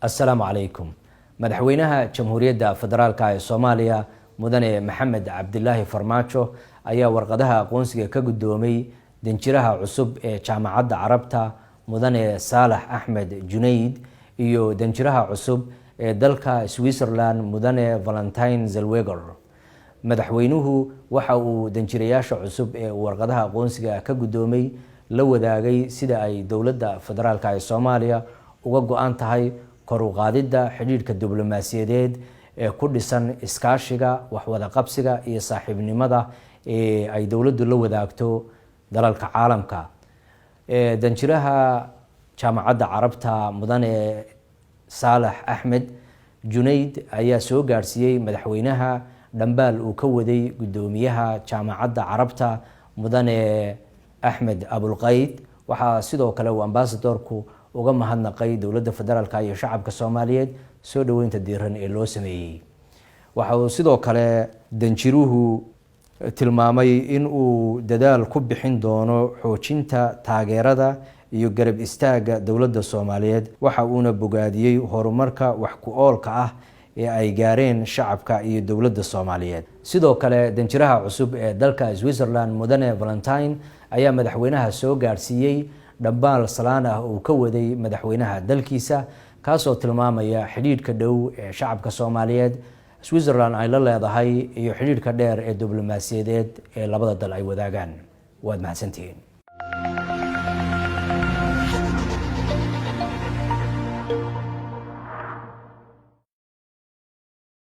Assalaamu calaykum. Madaxweynaha Jamhuuriyadda Federaalka ee Soomaaliya, Mudane Maxamed Cabdilaahi Farmaajo, ayaa warqadaha aqoonsiga ka guddoomay danjiraha cusub ee Jaamacadda Carabta, Mudane Saalax Axmed Junayd, iyo danjiraha cusub ee dalka Switzerland, Mudane Valentin Zellweger. Madaxweynuhu waxa uu danjirayaasha cusub ee uu warqadaha aqoonsiga ka guddoomay la wadaagay sida ay dowladda federaalka ee Soomaaliya uga go-an tahay kor u qaadidda xidhiidhka diblomaasiyadeed ee ku dhisan iskaashiga, waxwada qabsiga iyo saaxiibnimada ee ay dowladdu la wadaagto dalalka caalamka. Danjiraha Jaamacadda Carabta, Mudane Saalax Axmed Junayd, ayaa soo gaadhsiiyey madaxweynaha dhambaal uu ka waday guddoomiyaha Jaamacadda Carabta, Mudane Axmed Abulqayd. Waxaa sidoo kale uu ambasadorku uga mahadnaqay dowladda federaalka iyo shacabka Soomaaliyeed soo dhoweynta diiran ee loo sameeyey. Waxa uu sidoo kale danjiruhu tilmaamay in uu dadaal ku bixin doono xoojinta taageerada iyo garab istaagga dowladda Soomaaliyeed. Waxa uuna bogaadiyey horumarka wax ku oolka ah ee ay gaareen shacabka iyo dowladda Soomaaliyeed. Sidoo kale, danjiraha cusub ee dalka Switzerland, Mudane Valentine, ayaa madaxweynaha soo gaadhsiiyey dhambaal salaan ah uu ka waday madaxweynaha dalkiisa, kaasoo tilmaamaya xidhiidhka dhow ee shacabka Soomaaliyeed Switzerland ay la leedahay iyo xidhiidhka dheer ee diblomaasiyadeed ee labada dal ay wadaagaan. Waad mahadsantihiin.